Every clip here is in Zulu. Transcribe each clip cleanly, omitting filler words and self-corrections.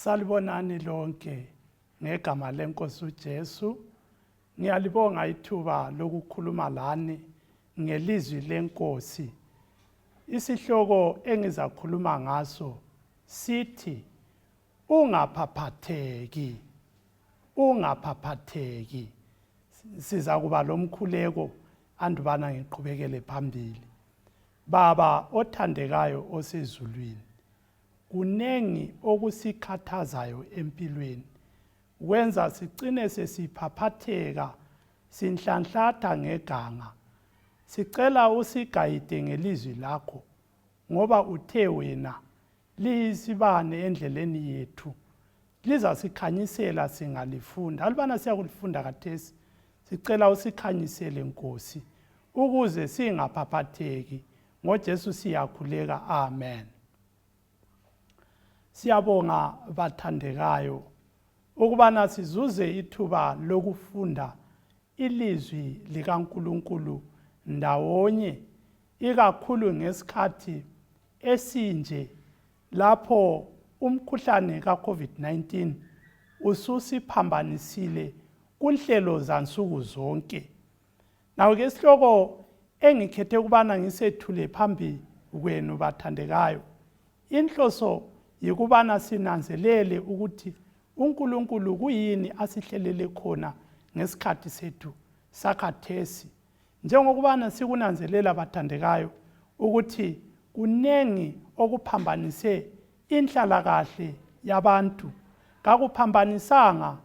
Salibonani lonke ngegama lenkosi uJesu. Ngiyalibonga ithuba lokukhuluma lani ngelizwi lenkosi. Isihloko engizakhuluma ngaso sithi ungaphaphatheki. Ungaphaphatheki. Sizakuba lomkhuleko andubana ngiqhubekele phambili. Baba othandekayo osezulwini, Kunengi okusikhathazayo empilweni, kwenza sicine sesiphaphatheka sinhlanhlatha ngeganga. Sicela usigayide ngelizwi lakho ngoba uthe wena liyisibane endleleni yethu, lizasikhanyisela singalifunda. Alubana siyakulifunda khathesi, sicela usikhanyisele Nkosi ukuze singaphaphatheki. NgoJesu siyakhuleka, amen. Siyabonga bathandekayo ukubana sizuze ithuba lokufunda ilizwi likaNkulunkulu ndawonye ikakhulu ngesikhathi esinje lapho umkhuhlane ka-COVID-19 ususiphambanisile kunhlelo zansuku zonke. Nawo-ke isihloko engikhethe ukubana ngisethule phambi kwenu bathandekayo, inhloso yikubana sinanzelele ukuthi uNkulunkulu kuyini asihlelele khona ngesikhathi sethu sakhathesi. Njengokubana sikunanzelela bathandekayo ukuthi kunengi okuphambanise inhlalakahle yabantu, kakuphambanisanga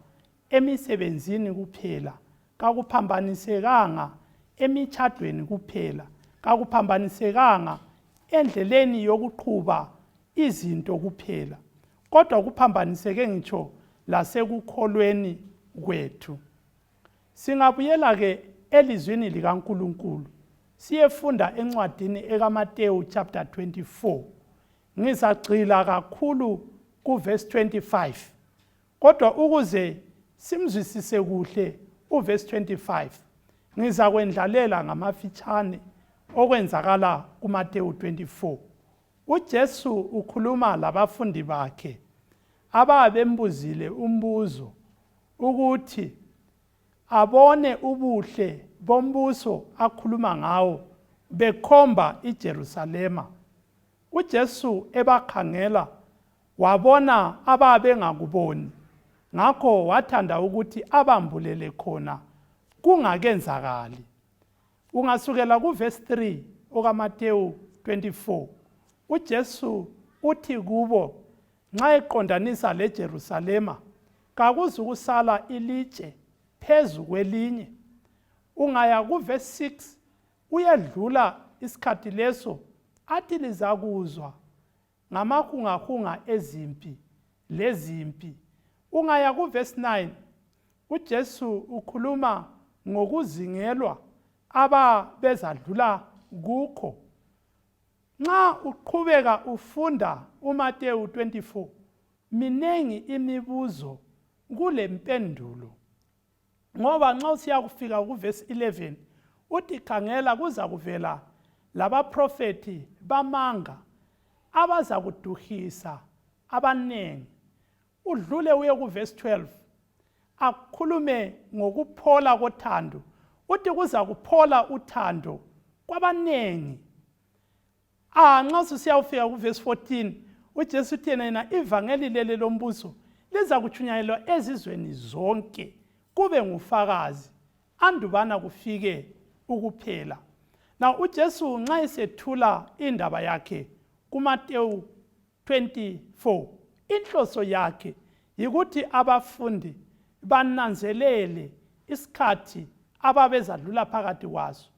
emisebenzini kuphela, kakuphambanisekanga emitshadweni kuphela, kakuphambanisekanga endleleni yokuqhuba izinto kuphela, kodwa kuphambaniseke ngitsho lasekukholweni kwethu. Singabuyela-ke elizwini likaNkulunkulu siyefunda encwadini ekaMateyu chapter 24. Ngizagxila kakhulu kuvesi 25. Kodwa ukuze simzwisise kuhle uvesi 25, ngizakwendlalela ngamafitshane okwenzakala kuMatewu 24. UJesu ukhuluma labafundi bakhe ababembuzile umbuzo ukuthi abone ubuhle bombuso akhuluma ngawo bekhomba iJerusalema. UJesu ebakhangela Wabona ababengakuboni, ngakho wathanda ukuthi abambulele khona kungakenzakali. Ungasukela kuvesi 3 okaMatewu 24, uJesu uthi kubo nxa eqondanisa leJerusalema, kakuzukusala ilitshe phezu kwelinye. Ungaya kuvesi 6 uyedlula isikhathi leso athi lizakuzwa ngamahungahunga ezimpi lezimpi. Ungaya kuvesi 9, uJesu ukhuluma ngokuzingelwa ababezadlula kukho. Nxa uqhubeka ufunda uMatewu 24, minengi imibuzo kulempendulo. Ngoba nxa usiya kufika kuvesi 11 uthi khangela kuzakuvela labaprofethi bamanga abazakuduhisa abanengi. Udlule uye kuvesi 12 akhulume ngokuphola kothando, uthi kuzakuphola uthando kwabanengi. Ah, nxa susiyawufika kuvesi 14 uJesu uthi yena yena ivangeli leli lombuso lizakutshunyayelwa ezizweni zonke kube ngufakazi andubana kufike ukuphela. Now uJesu nxa esethula indaba yakhe kuMatewu 24 inhloso yakhe yikuthi abafundi bananzelele isikhathi ababezadlula phakathi kwaso.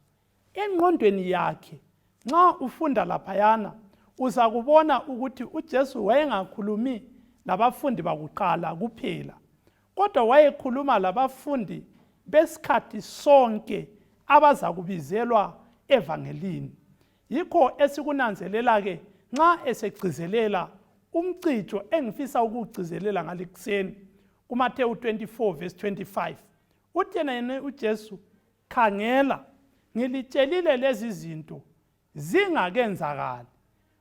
Engqondweni yakhe, nxa ufunda laphayana, uzakubona ukuthi uJesu wayengakhulumi labafundi bakuqala kuphela, kodwa wayekhuluma labafundi besikhathi sonke abazakubizelwa evangelini. Yikho esikunanzelela-ke nxa esegcizelela umcijo engifisa ukuwugcizelela ngalekuseni kuMathewu 24 verse 25. Uthi yena yena uJesu Khangela, ngilitshelile lezi zinto zingakenzakali.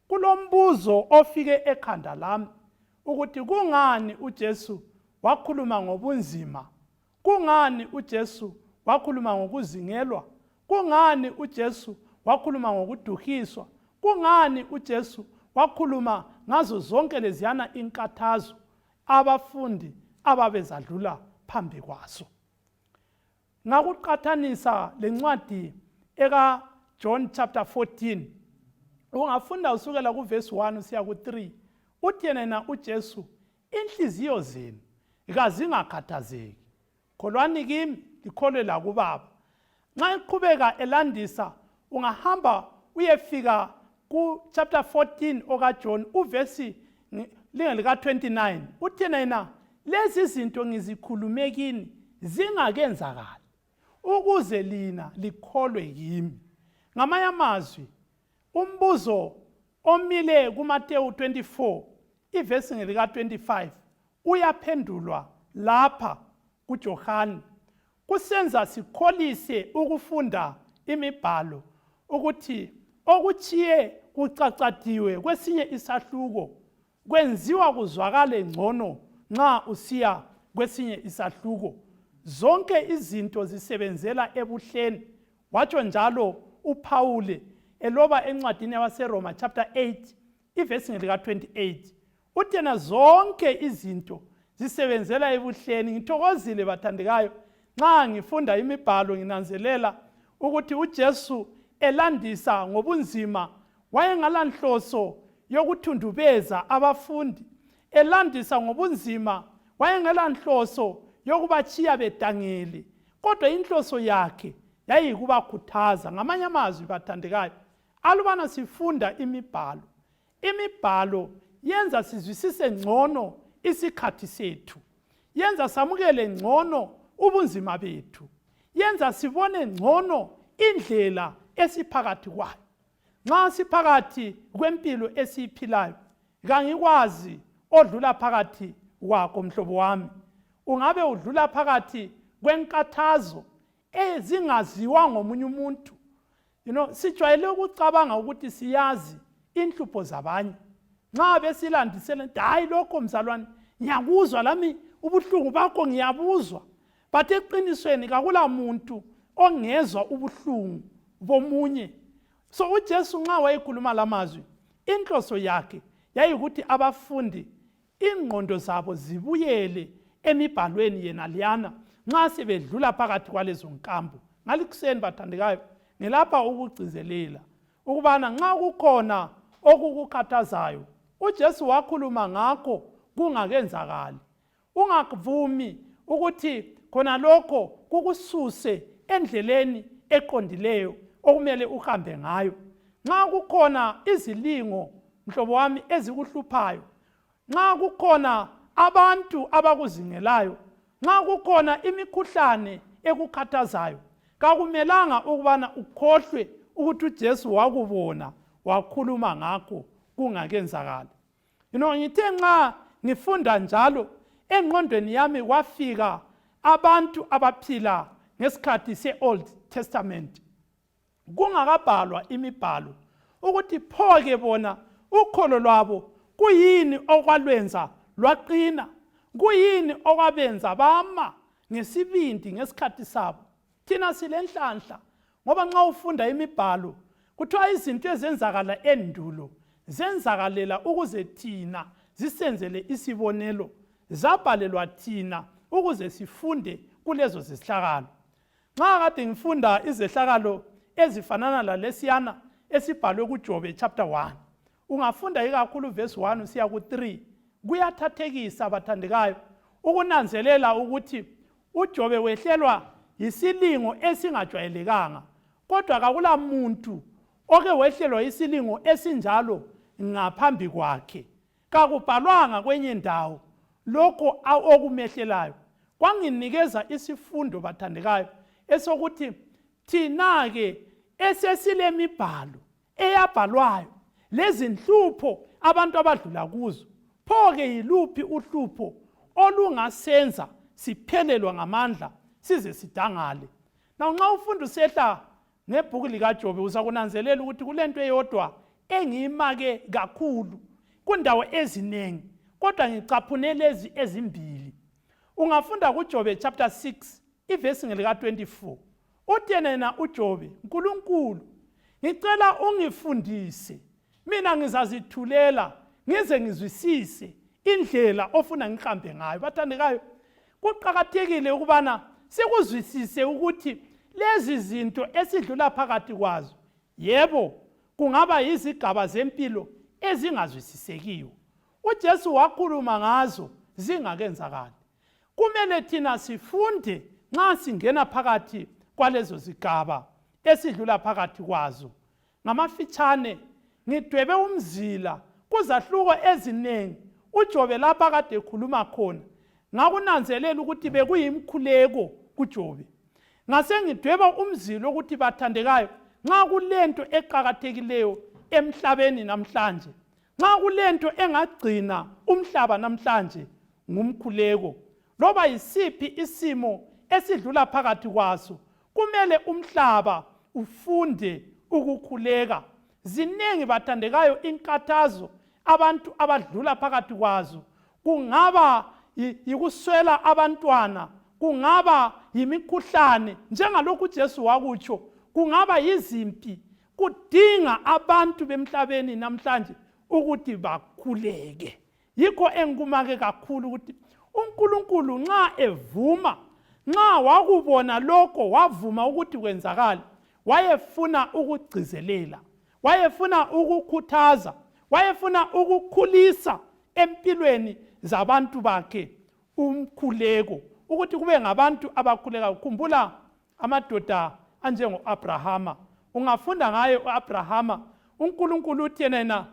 Kulombuzo ofike ekhanda lami. ukuthi kungani uJesu wakhuluma ngobunzima, kungani uJesu wakhuluma ngokuzingelwa, kungani uJesu wakhuluma ngokuduhiswa, kungani uJesu wakhuluma ngazo zonke leziyana inkathazo abafundi ababezadlula phambi kwazo. Ngakuqathanisa lencwadi eka John chapter 14 ungafunda usukela kuvesi 1 usiya ku-3 uthi yena uJesu inhliziyo zenu kazingakhathazeki kholwani kimi likholwe lakubaba nxa eqhubeka elandisa ungahamba uyefika ku-chapter 14 okaJohn uvesi lingelika-29 uthi yena lezi zinto ngizikhulume kini zingakenzakali ukuze lina likholwe kimi. Ngamanye amazwi umbuzo omile kuMatewu 24 ivesi ngelika-25 uyaphendulwa lapha kuJohane kusenza sikholise ukufunda imibhalo ukuthi okutshiye kucacadiwe kwesinye isahluko kwenziwa kuzwakale ngcono nxa usiya kwesinye isahluko. Zonke izinto zisebenzela ebuhleni, watsho njalo uPhawuli eloba encwadini yabaseRoma chapter 8 ivesi ngelika-28 uthi yena zonke izinto zisebenzela ebuhleni. Ngithokozile bathandekayo nxa ngifunda imibhalo nginanzelela ukuthi uJesu elandisa ngobunzima wayengalanhloso yokuthundubeza abafundi, elandisa ngobunzima wayengelanhloso yokubatshiya bedangele, kodwa inhloso yakhe yayiyikubakhuthaza. Ngamanye amazwi bathandekayo, alubana sifunda imibhalo, imibhalo yenza sizwisise ngcono isikhathi sethu, yenza samukele ngcono ubunzima bethu, yenza sibone ngcono indlela esiphakathi kwayo. Nxa siphakathi kwempilo esiyiphilayo, kangikwazi odlula phakathi kwakho mhlobo wami. Ungabe udlula phakathi kwenkathazo ezingaziwa ngomunye umuntu. You know, sijwayele ukucabanga ukuthi siyazi inhlupho zabanye. Nxa besilandisela, hayi lokho mzalwane, ngiyakuzwa lami ubuhlungu bakho ngiyabuzwa. But eqinisweni kakula muntu ongezwa ubuhlungu bomunye. So uJesu nxa wayekhuluma lamazwi, inhloso yakhe yayikuthi abafundi ingqondo zabo zibuyele emibhalweni yena liyana nxa sebedlula phakathi kwalezo nkambo. Ngalikuseni bathandekayo, ngilapha ukugcizelela ukubana nxa kukhona okukukhathazayo, uJesu wakhuluma ngakho kungakenzakali. Ungavumi ukuthi khona lokho kukususe endleleni eqondileyo okumele uhambe ngayo. Nxa kukhona izilingo mhlobo wami ezikuhluphayo, nxa kukhona abantu abakuzingelayo, nxa kukhona imikhuhlane ekukhathazayo, kakumelanga ukubana ukhohlwe ukuthi uJesu wakubona wakhuluma ngakho kungakenzakali. You know, ngithe nxa ngifunda njalo engqondweni yami kwafika abantu abaphila ngesikhathi se-Old Testament kungakabhalwa imibhalo ukuthi pho-ke bona ukholo lwabo kuyini okwalwenza lwaqina, kuyini okwabenza bama ngesibindi ngesikhathi sabo. Thina silenhlanhla ngoba nxa ufunda imibhalo kuthiwa izinto ezenzakala endulo zenzakalela ukuze thina zisenzele isibonelo, zabhalelwa thina ukuze sifunde kulezo zehlakalo. Nxa kade ngifunda izehlakalo ezifanana lalesiyana esibhalwe kuJobe chapter 1, ungafunda ikakhulu verse 1 usiya ku-3, kuyathathekisa bathandekayo ukunanzelela ukuthi uJobe wehlelwa yisilingo esingajwayelekanga, kodwa kakula muntu oke wehlelwa yisilingo esinjalo ngaphambi kwakhe. Kakubhalwanga kwenye ndawo lokho okumehlelayo. Kwanginikeza isifundo bathandekayo esokuthi thina-ke esesilemibhalo eyabhalwayo lezinhlupho abantu abadlula kuzo, pho-ke yiluphi uhlupho olungasenza siphelelwa ngamandla size sidangale? Now nxa ufunda usehla ngebhuku likaJobe uzakunanzelela ukuthi kulento eyodwa engiyimake kakhulu kundawo eziningi. Kodwa ngicaphune lezi ezimbili. Ungafunda kuJobe chapter 6 ivesi ngelika-24. Uthi yena uJobe, Nkulunkulu, ngicela ungifundise, mina ngizazithulela ngize ngizwisise indlela ofuna ngihambe ngayo. Bathandekayo, kuqakathekile ukubana sikuzwisise ukuthi lezi zinto esidlula phakathi kwazo, yebo, kungaba yizigaba zempilo ezingazwisisekiyo. UJesu wakhuluma ngazo zingakenzakali. Kumele thina sifunde nxa singena phakathi kwalezo zigaba esidlula phakathi kwazo. Ngamafitshane ngidwebe umzila kuzahluko eziningi uJobe lapha kade ekhuluma khona. Ngakunanzelela ukuthi bekuyimkhuleko kuJobe. Ngasengidweba umzila ukuthi bathandekayo nxa kulento eqakathekileyo emhlabeni namhlanje Nxa kulento engagcina umhlaba namhlanje ngumkhuleko. Loba yisiphi isimo esidlula phakathi kwaso, kumele umhlaba ufunde ukukhuleka. Zinengi bathandekayo inkathazo abantu abadlula phakathi kwazo. Kungaba yikuswela abantwana, kungaba yimikhuhlane, njengalokhu uJesu wakutsho, kungaba yizimpi, Kudinga abantu bemhlabeni namhlanje ukuthi bakhuleke. Yikho engikumake kakhulu ukuthi uNkulunkulu nxa evuma, nxa wakubona lokho wavuma ukuthi kwenzakale, wayefuna ukugcizelela, wayefuna ukukhuthaza, wayefuna ukukhulisa empilweni zabantu bakhe umkhuleko, ukuthi kube ngabantu abakhulekayo. Khumbula amadoda anjengo-Abrahama. Ungafunda ngaye u-Abrahama, uNkulunkulu uthi yena yena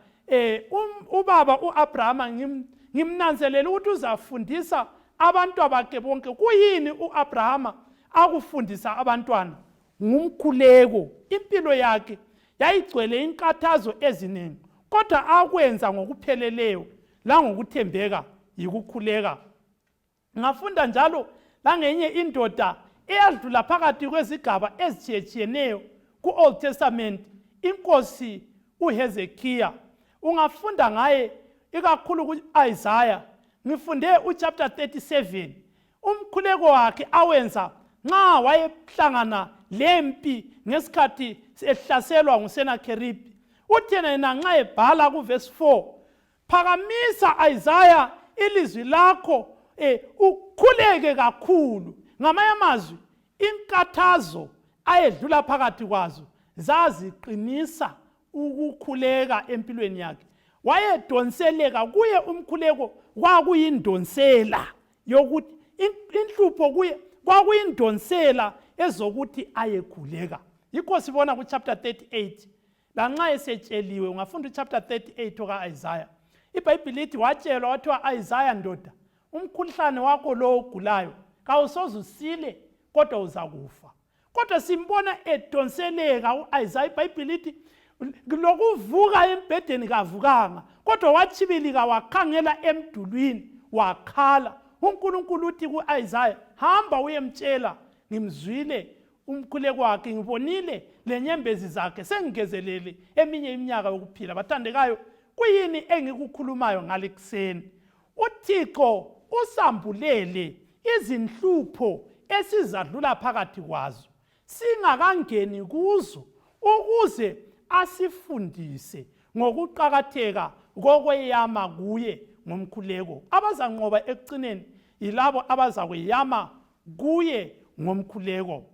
ubaba u-Abrahama ngimnanzelele ukuthi uzafundisa abantwa bakhe bonke. Kuyini u-Abrahama akufundisa abantwana? Ngumkhuleko. Impilo yakhe yayigcwele inkathazo eziningi, kodwa akwenza ngokupheleleyo langokuthembeka yikukhuleka. Ngafunda njalo langenye indoda eyadlula phakathi kwezigaba ezitshiyetshiyeneyo ku-Old Testament, inkosi uHezekiya. Ungafunda ngaye ikakhulu ku-Isaya. Ngifunde uchapter 37, umkhuleko wakhe awenza nxa wayehlangana lempi ngesikhathi ehlaselwa nguSenakheribi. Uthi yena nxa ebhala kuvesi 4, Phakamisa Isaya ilizwi lakho ukhuleke kakhulu. Ngamanye amazwi inkathazo ayedlula phakathi kwazo zaziqinisa ukukhuleka empilweni yakhe. Wayedonseleka kuye umkhuleko kwakuyindonsela yokuthi inhlupho kuye kwakuyindonsela ezokuthi ayekhuleka. Yikho sibona kuchapter 38 Lanxa esetsheliwe, ungafunda uchapter 38 oka-Isaya, iBhayibhili lithi watshelwa wathiwa, Isaya ndoda, umkhuhlane wakho lo ogulayo kawusoze usile kodwa uzakufa. Kodwa simbona edonseleka u-Isaya, iBhayibhili lithi lokuvuka embhedeni kavukanga, kodwa watshibilika wakhangela emdulwini wakhala. UNkulunkulu uthi ku-Isaya, hamba uyemtshela ngimzwile umkhuleko wakhe, ngibonile lenyembezi zakhe, sengingezelele eminye iminyaka yokuphila. Bathandekayo, kuyini engikukhulumayo ngale kuseni? UThixo usambulele izinhlupho esizadlula phakathi kwazo singakangeni kuzo ukuze asifundise ngokuqakatheka kokweyama kuye ngomkhuleko. Abazanqoba ekucineni yilabo abazakweyama kuye ngomkhuleko.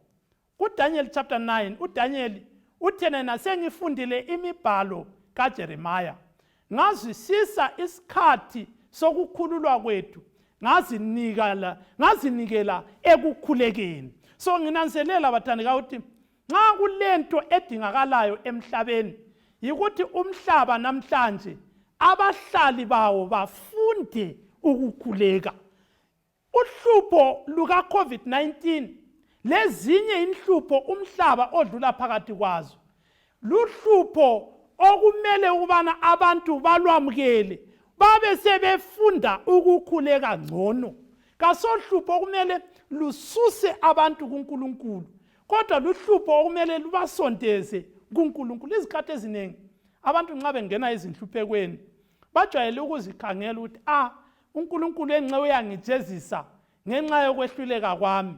KuDaniel chapter 9 uDaniel uthe yena sengifundile imibhalo kaJeremiah ngazwisisa isikhathi sokukhululwa kwethu ngazinikela ngazinikela ekukhulekeni. So nginanzelela bathandeka ukuthi nxa kulento edingakalayo emhlabeni yikuthi umhlaba namhlanje abahlali bawo bafunde ukukhuleka. Uhlupho luka-COVID-19 lezinye inhlupho umhlaba odlula phakathi kwazo luhlupho okumele ukubana abantu balwamukele babe sebefunda ukukhuleka ngcono. Kasohlupho okumele lususe abantu kuNkulunkulu, kodwa luhlupho okumele lubasondeze kuNkulunkulu. Izikhathi eziningi abantu nxa bengena ezinhluphekweni bajwayele ukuzikhangela ukuthi a ah, uNkulunkulu enxe uyangijezisa ngenxa yokwehluleka kwami.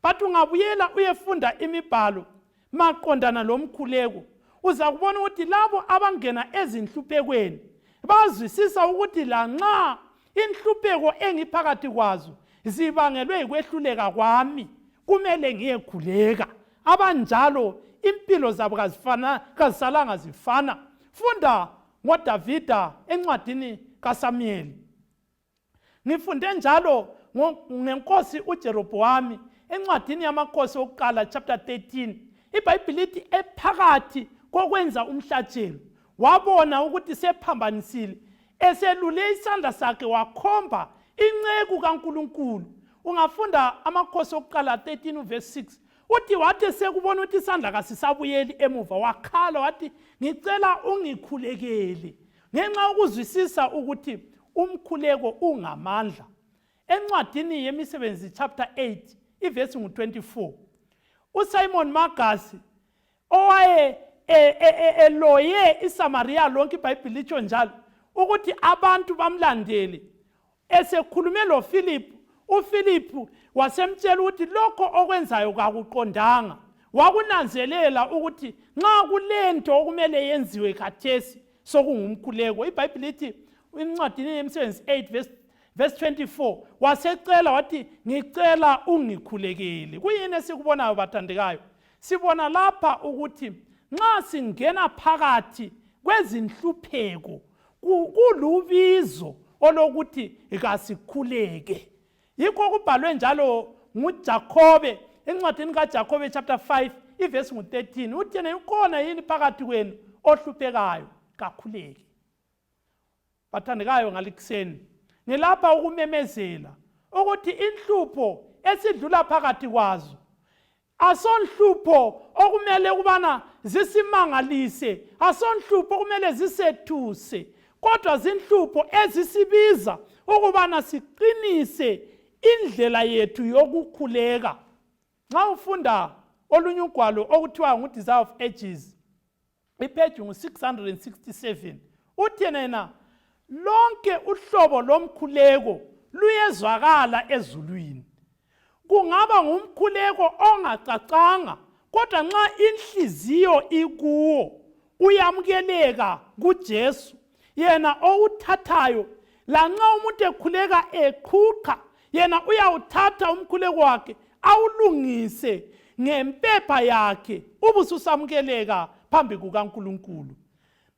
But ungabuyela uyefunda imibhalo maqondana lomkhuleko, uzakubona ukuthi labo abangena ezinhluphekweni bazwisisa ukuthi lanxa inhlupheko engiphakathi kwazo zibangelwe yikwehluleka kwami, kumele ngiyekhuleka. Abanjalo impilo zabo kazifana kazisalanga zifana. Funda ngoDavida encwadini kaSamuyeli. Ngifunde njalo ngenkosi uJerobhowami encwadini yamaKhosi okuqala chapter 13. IBhayibhili lithi ephakathi kokwenza umhlatshelo wabona ukuthi sephambanisile, eselule isandla sakhe wakhomba inceku kaNkulunkulu. Ungafunda amaKhosi okuqala 13 uverse 6, uthi wathi sekubona ukuthi isandla kasisabuyeli emuva, wakhala wathi, ngicela ungikhulekele, ngenxa yokuzwisisa ukuthi umkhuleko ungamandla. Encwadini yemisebenzi chapter 8 ivesi ngu-24, uSimon Magasi owaye e, e, e, eloye iSamariya lonke, iBhayibhili litsho njalo ukuthi abantu bamlandele. Esekhulume loFiliphu, uFiliphu wasemtshela ukuthi lokho okwenzayo kakuqondanga. Wakunanzelela ukuthi nxa kulento okumele yenziwe khathesi sokungumkhuleko. IBhayibhili lithi encwadini yemisebenzi 8 verse 24, wasecela wathi, ngicela ungikhulekele. Kuyini esikubonayo bathandekayo? Sibona lapha ukuthi nxa singena phakathi kwezinhlupheko kulubizo olokuthi kasikhuleke. Yikho kubhalwe njalo nguJakhobe encwadini kaJakhobe chapter 5 ivesi ngu-13, uthi yena, ikhona yini phakathi kwenu ohluphekayo? Kakhuleke. Bathandekayo, ngalikuseni ngilapha ukumemezela ukuthi inhlupho esidlula phakathi kwazo asonhlupho okumele ukubana zisimangalise, asonhlupho okumele zisethuse, kodwa zinhlupho ezisibiza ukubana siqinise indlela yethu yokukhuleka. Nxa ufunda olunye ugwalo okuthiwa ngu-Desire of Ages, ipheji ngu-667, uthi yena yena lonke uhlobo lomkhuleko luyezwakala ezulwini. Kungaba ngumkhuleko ongacacanga, kodwa nxa inhliziyo ikuwo uyamukeleka kuJesu, yena owuthathayo. Lanxa umuntu ekhuleka eqhuqha, yena uyawuthatha umkhuleko wakhe awulungise ngempepha yakhe, ubususamukeleka phambi kukaNkulunkulu.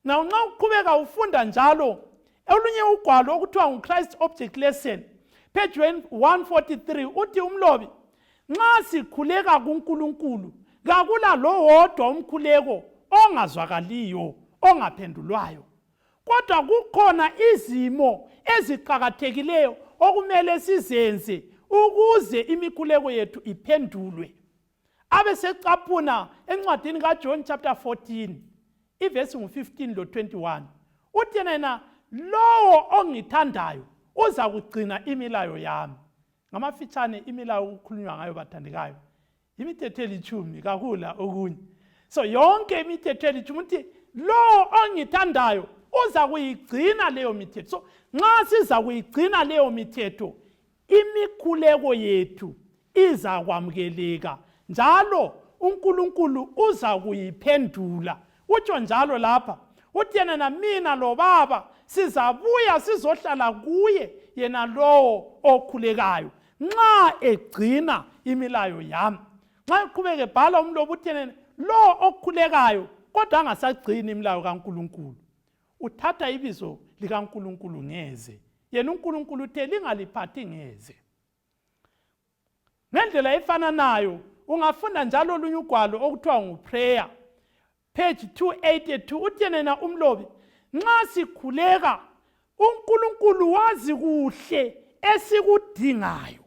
Now nxa uqhubeka ufunda njalo olunye ugwalo okuthiwa nguChrist Object Lesson, page 143, uthi umlobi, nxa sikhuleka kuNkulunkulu kakula lowodwa umkhuleko ongazwakaliyo, ongaphendulwayo, kodwa kukhona izimo eziqakathekileyo okumele sizenze ukuze imikhuleko yethu iphendulwe. Abesecaphuna encwadini kaJohn chapter 14 ivesi ngu-15 lo-21, uthi yena yena lowo ongithandayo uza kugcina imilayo yami. Ngamafitshane, imilayo okukhulunywa ngayo bathandekayo yimithetho elitshumi, kakula okunye. So yonke imithetho elitshumi, uthi lowo ongithandayo uza kuyigcina leyo mithetho. So nxa siza kuyigcina leyo mithetho, imikhuleko yethu izakwamukeleka njalo uNkulunkulu uza kuyiphendula. Utsho njalo lapha, uthi yena na mina lobaba sizabuya sizohlala kuye yena lowo okhulekayo nxa egcina imilayo yami. Nxa eqhubeka ebhala umlobi uthi yena lowo okhulekayo kodwa angasagcini imilayo kaNkulunkulu uthatha ibizo likaNkulunkulu ngeze. Yena uNkulunkulu uthe lingaliphathi ngeze. Ngendlela efananayo ungafunda njalo olunye ugwalo okuthiwa nguPrayer, page 282, uthi yena umlobi, nxa sikhuleka uNkulunkulu wazi kuhle esikudingayo.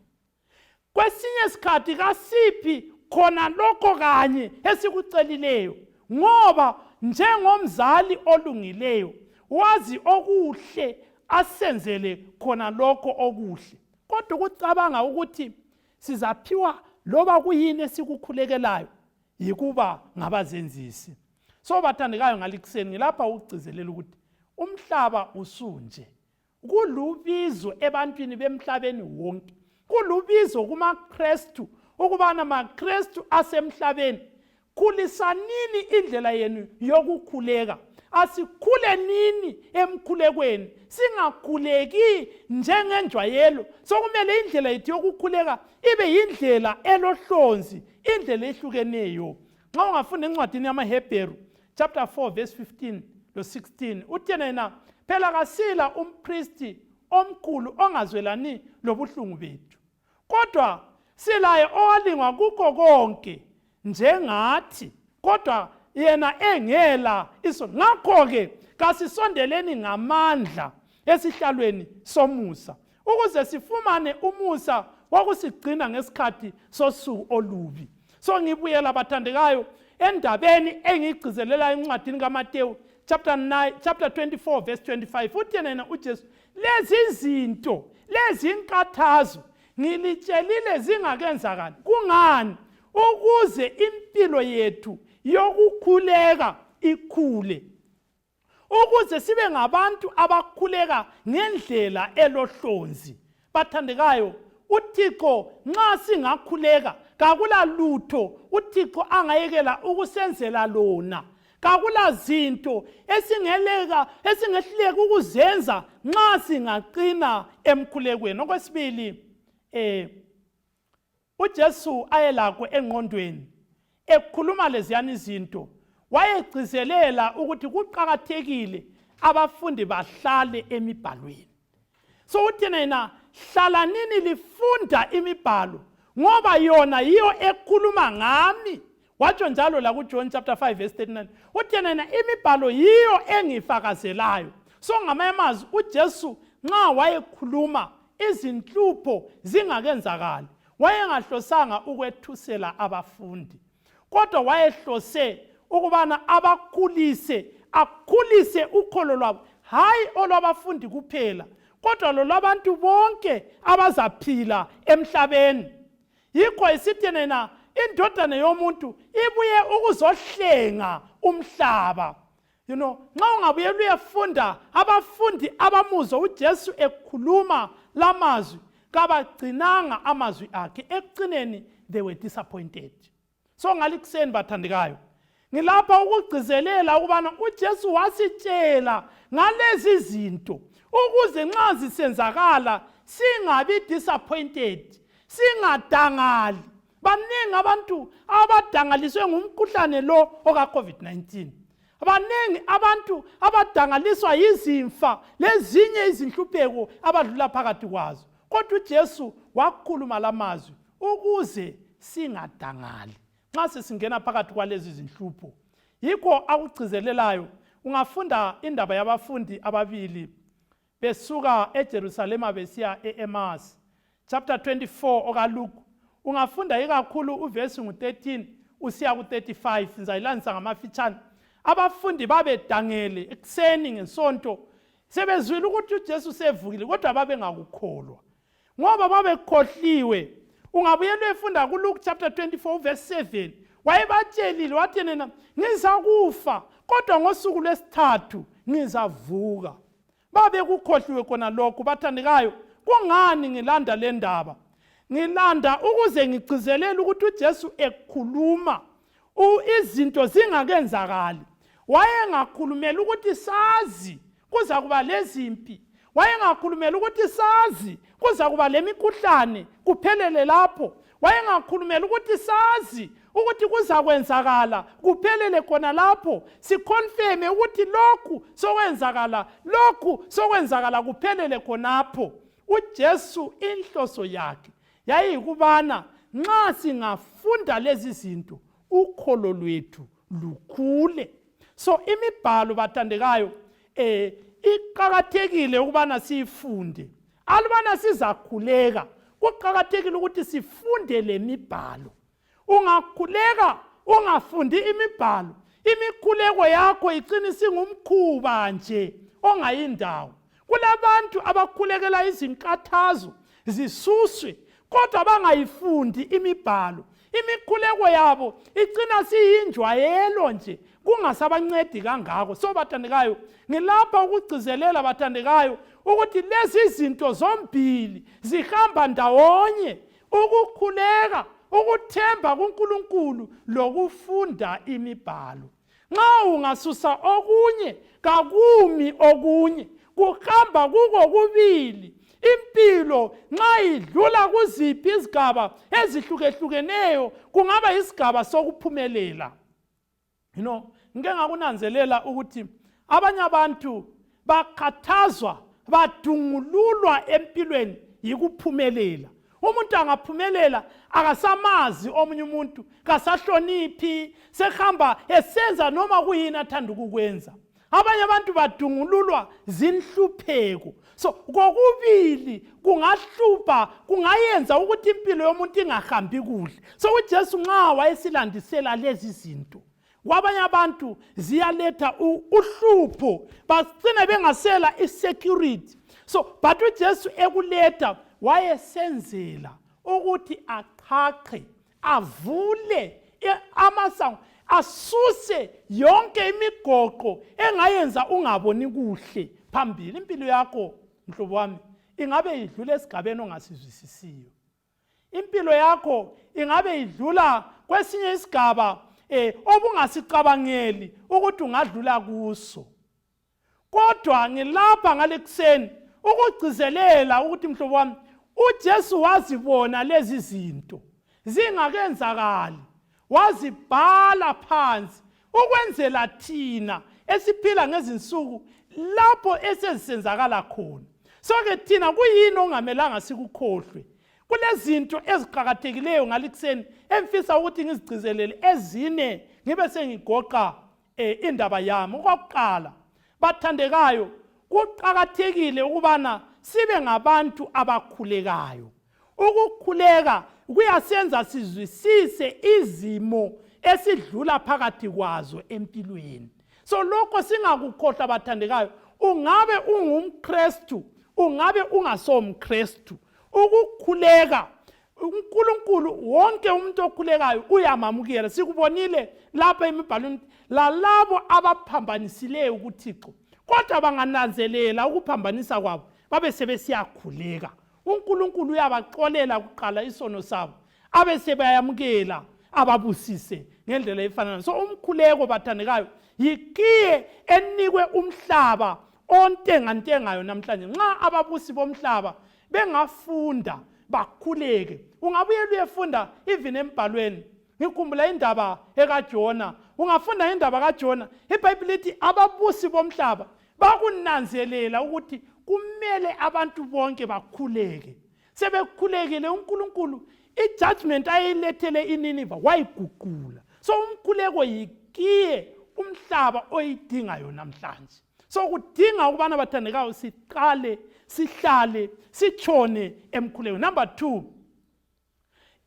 Kwesinye isikhathi kasiphi khona lokho kanye esikucelileyo, ngoba njengomzali olungileyo wazi okuhle asenzele khona lokho okuhle. Kodwa ukucabanga ukuthi sizaphiwa loba kuyini esikukhulekelayo yikuba ngabazenzisi. So bathandekayo, ngalikuseni ngilapha ukugcizelela ukuthi umhlaba usunje. Kulubizo ebantwini bemhlabeni wonke, kulubizo kumaKristu ukubana maKristu asemhlabeni, khulisanini indlela yenu yokukhuleka. Asikhule nini emkhulekweni, singakhuleki njengenjwayelo. Sokumele indlela yethu yokukhuleka ibe yindlela elohlonzi, indlela ehlukeneyo. Nxa ungafunda encwadini yamaHebheru chapter 4 verse 15 lo 16, uthi yena, phela kasila umpristi omkhulu ongazwelani lobuhlungu bethu, kodwa silaye owalingwa kukho konke njengathi, kodwa yena engela isono. Ngakho-ke kasisondeleni ngamandla esihlalweni somusa, ukuze sifumane umusa wokusigcina ngesikhathi sosuku olubi. So ngibuyela, bathandekayo, endabeni engiyigcizelela encwadini kaMatewu chapter 9, chapter 24 verse 25. Uthi yena uJesu, lezi zinto, lezi nkathazo ngilitshelile zingakenzakali. Kungani? Ukuze impilo yethu yokukhuleka ikhule, ukuze sibe ngabantu abakhuleka ngendlela elohlonzi. Bathandekayo, uThixo nxa singakhuleka kakula lutho uThixo angayekela ukusenzela lona. Kakula zinto esingeleka esingehluleka ukuzenza nxa singaqina emkhulekweni. Okwesibili, uJesu ayelakho engqondweni ekhuluma leziyana izinto, wayegcizelela ukuthi kuqakathekile abafundi bahlale emibhalweni. So uthi yena, hlalanini lifunda imibhalo, ngoba yona yiyo ekhuluma ngami. Watsho njalo la kuJohn chapter 5 verse 39, uthi yena, imibhalo yiyo engifakazelayo. So ngamanye amazwi, uJesu nxa wayekhuluma izinhlupho zingakenzakali, wayengahlosanga ukwethusela abafundi, kodwa wayehlose ukubana abakhulise, akhulise ukholo lwabo, hayi olwabafundi kuphela, kodwa lolwabantu bonke abazaphila emhlabeni. Yikho isithi yena, indodana yomuntu ibuye ukuzohlenga umhlaba. Nxa ungabuyela uyefunda, abafundi abamuzwa uJesu ekhuluma lamazwi kabagcinanga amazwi akhe. Ekucineni they were disappointed. So ngalikuseni, bathandekayo, ngilapha ukugcizelela ukubana uJesu wasitshela ngalezi zinto ukuze nxa zisenzakala singabi disappointed, singadangali. Baningi abantu abadangaliswe ngumkhuhlane lo oka-COVID-19. Baningi abantu abadangaliswa yizimfa lezinye izinhlupheko abadlula phakathi kwazo. Kodwa uJesu wakhuluma lamazwi ukuze singadangali nxa sesingena phakathi kwalezi zinhlupho. Yikho akugcizelelayo. Ungafunda indaba yabafundi ababili besuka eJerusalema besiya e-Emasi, chapter 24 okaLuke, ungafunda ikakhulu uvesi ngu-13 usiya ku-35. Ngizayilandisa ngamafitshane. Abafundi babedangele ekuseni ngeSonto, sebezwile ukuthi uJesu sevukile, kodwa babengakukholwa ngoba babekhohliwe. Ungabuyela uyefunda kuLuke chapter 24 verse 7, wayebatshelile wathi yena, ngizakufa, kodwa ngosuku lwesithathu ngizavuka. Babekukhohliwe khona lokhu. Bathandekayo, kungani ngilanda le ndaba? Ngilanda ukuze ngigcizelele ukuthi uJesu ekhuluma izinto zingakenzakali, wayengakhulumela ukuthi sazi kuzakuba lezimpi, wayengakhulumela ukuthi sazi kuzakuba lemikhuhlane kuphelele lapho, wayengakhulumela ukuthi sazi ukuthi kuzakwenzakala kuphelele khona lapho, sikhonfeme ukuthi lokhu sokwenzakala, lokhu sokwenzakala kuphelele khonapho. uJesu inhloso yakhe yayiyikubana nxa singafunda lezi zinto ukholo lwethu lukhule. So imibhalo, bathandekayo, iqakathekile ukubana siyifunde. Alubana sizakhuleka, kuqakathekile ukuthi sifunde le mibhalo. Ungakhuleka ungafundi imibhalo, imikhuleko yakho icina isingumkhuba nje ongayindawo. Kulabantu abakhulekela izinkathazo zisuswe, kodwa bangayifundi imibhalo. Imikhuleko yabo icina siyinjwayelo nje. Kungasabancedi kangako. So bathandekayo, ngilapha ukugcizelela bathandekayo ukuthi lezi zinto zombili zihamba ndawonye, ukukhuleka, ukuthemba kuNkulunkulu lokufunda imibhalo. Nxa ungasusa okunye kakumi okunye, kuhamba kukokubili. Impilo nxa idlula kuziphi izigaba ezihlukehlukeneyo, kungaba yisigaba sokuphumelela. You know, ngike ngakunanzelela ukuthi abanye abantu bakhathazwa, badungululwa empilweni yikuphumelela. Umuntu angaphumelela akasamazi omunye umuntu, kasahloniphi, sehamba esenza noma kuyini athanda ukukwenza. Abanye abantu badungululwa zinhlupheko. So kokubili kungahlupha, kungayenza ukuthi impilo yomuntu ingahambi kuhle. So uJesu nxa wayesilandisela lezi zinto, kwabanye abantu ziyaletha uhlupho, bagcine bengasela i-security. So but uJesu ekuletha wayesenzela ukuthi aqhaqhe, avule amasango, asuse yonke imigoqo engayenza ungaboni kuhle phambili. Impilo yakho mhlobo wami ingabe idlula esigabeni ongasizwisisiyo. Impilo yakho ingabe idlula kwesinye isigaba obungasicabangeli ukuthi ungadlula kuso. Kodwa ngilapha ngalekuseni ukugcizelela ukuthi mhlobo wami, uJesu wazibona lezi zinto zingakenzakali, wazibhala phansi ukwenzela thina esiphila ngezinsuku lapho esezisenzakala khona. So-ke thina kuyini okungamelanga sikukhohlwe? Kulezinto eziqakathekileyo ngalikuseni engifisa ukuthi ngizigcizelele ezine, ngibe sengigoqa indaba yami. Okwakuqala bathandekayo, kuqakathekile ukubana sibe ngabantu abakhulekayo. Ukukhuleka kuyasenza sizwisise izimo esidlula phakathi kwazo empilweni. So lokho singakukhohlwa bathandekayo. Ungabe ungumKristu, ungabe ungasomKristu, ukukhuleka uNkulunkulu, wonke umuntu okhulekayo uyamamukela. Sikubonile lapha emibhalweni lalabo abaphambanisileyo kuThixo, kodwa bangananzelela ukuphambanisa kwabo babe sebesiyakhuleka, uNkulunkulu uyabaxolela kuqala isono sabo, abe sebayamukela, ababusise ngendlela efananayo. So umkhuleko bathandekayo yikiye enikwe umhlaba ontengantengayo namhlanje. Nxa ababusi bomhlaba bengafunda bakhuleke, ungabuyela uyefunda even embhalweni. Ngikhumbula indaba ekaJona, ungafunda indaba kaJona, iBhayibhili lithi ababusi bomhlaba bakunanzelela ukuthi kumele abantu bonke bakhuleke. Sebekhulekile, uNkulunkulu i-judgment ayilethele iNiniva wayiguqula. So umkhuleko yikiye umhlaba oyidingayo namhlanje. So kudinga ukubana bathandekayo siqale sihlale sitshone emkhulekweni. Number 2,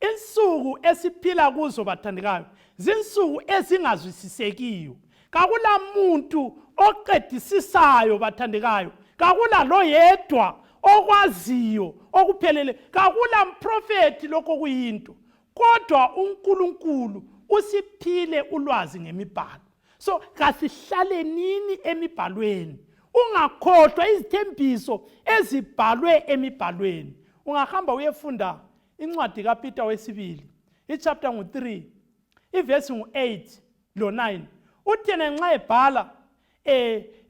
insuku esiphila kuzo bathandekayo zinsuku ezingazwisisekiyo. Kakula muntu oqedisisayo bathandekayo, kakula loyedwa okwaziyo okuphelele, kakula mprofethi lokho kuyinto, kodwa uNkulunkulu usiphile ulwazi ngemibhalo. So kasihlaleni emibhalweni, ungakhohlwa izithembiso ezibhalwe emibhalweni. Ungahamba uyefunda incwadi kaPeter wesibili, ichapter ngu-3, ivesi ngu-8 lo-9, uthena nxa ebhala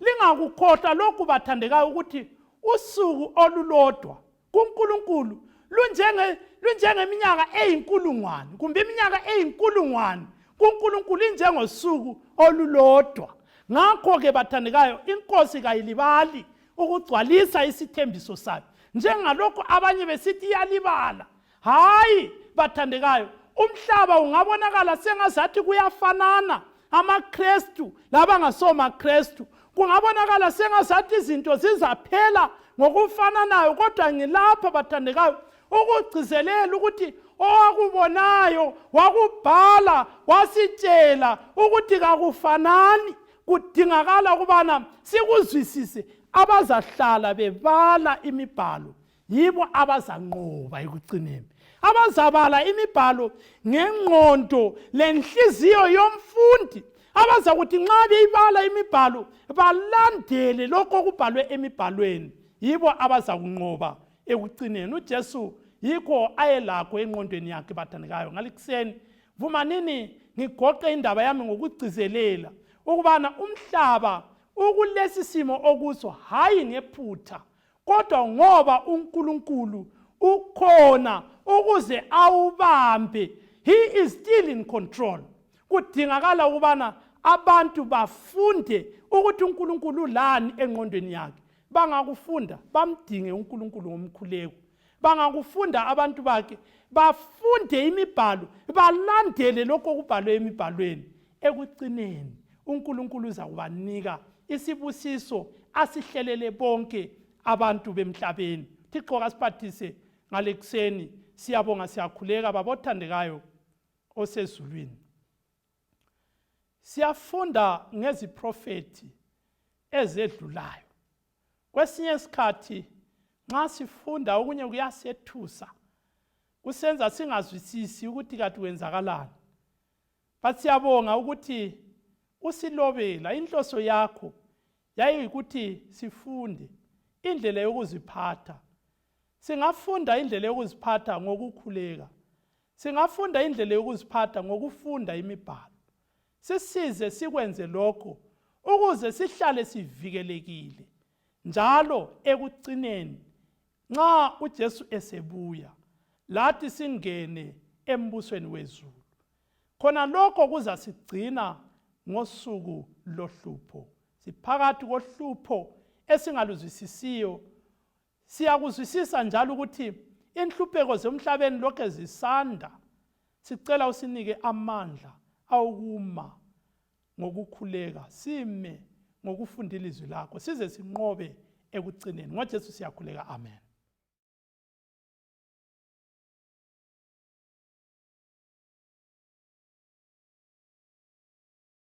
lingakukhohlwa lokhu bathandekayo ukuthi usuku olulodwa kuNkulunkulu lunjengeminyaka eyinkulungwane, kumbe iminyaka eyinkulungwane kuNkulunkulu injengosuku olulodwa. Ngakho-ke bathandekayo, inkosi kayilibali ukugcwalisa isithembiso sayo, njengalokhu abanye besithi iyalibala. Hayi bathandekayo, umhlaba ungabonakala sengazathi kuyafanana amaKristu labangasomaKristu, kungabonakala sengazathi izinto zizaphela ngokufananayo, kodwa ngilapha bathandekayo ukugcizelela ukuthi owakubonayo wakubhala wasitshela ukuthi kakufanani. Kudingakala ukubana sikuzwisise. Abazahlala bebala imibhalo yibo abazanqoba ekugcineni, abazabala imibhalo ngengqondo lenhliziyo yomfundi. abaza kuthi nxa beyibala imibhalo balandele lokho okubhalwe emibhalweni, yibo abaza kunqoba ekucineni. UJesu yikho ayelakho engqondweni yakhe, bathandekayo. Ngalikuseni vumanini ngigoqe indaba yami ngokugcizelela ukubana umhlaba ukulesi simo okuso hayi ngephutha, kodwa ngoba uNkulunkulu ukhona ukuze awubambe. He is still in control. Kudingakala ukubana abantu bafunde ukuthi uNkulunkulu ulani engqondweni yakhe. Bangakufunda bamdinge uNkulunkulu ngomkhuleko, bangakufunda abantu bakhe bafunde imibhalo, balandele lokho okubhalwe emibhalweni, ekucineni uNkulunkulu uzakubanika isibusiso asihlelele bonke abantu bemhlabeni. Thixo kasiphathise ngalekuseni. Siyabonga, siyakhuleka baba othandekayo osezulwini. Siyafunda ngeziprofethi ezedlulayo. Kwesinye isikhathi nxa sifunda okunye kuyasethusa, kusenza singazwisisi ukuthi kati kwenzakalani. But siyabonga ukuthi usilobela inhloso yakho yayiyikuthi sifunde indlela yokuziphatha. Singafunda indlela yokuziphatha ngokukhuleka. Singafunda indlela yokuziphatha ngokufunda imibhalo. Sisize sikwenze lokho ukuze sihlale sivikelekile njalo ekucineni nxa uJesu esebuya lathi singene embusweni wezulu. Khona lokho kuzasigcina ngosuku lohlupho. Siphakathi kohlupho esingaluzwisisiyo. Siyakuzwisisa njalo ukuthi inhlupheko zemhlabeni lokhe zisanda. Sicela usinike amandla awokuma ngokukhuleka, sime ngokufunda ilizwi lakho, size sinqobe ekucineni. NgoJesu siyakhuleka, amen.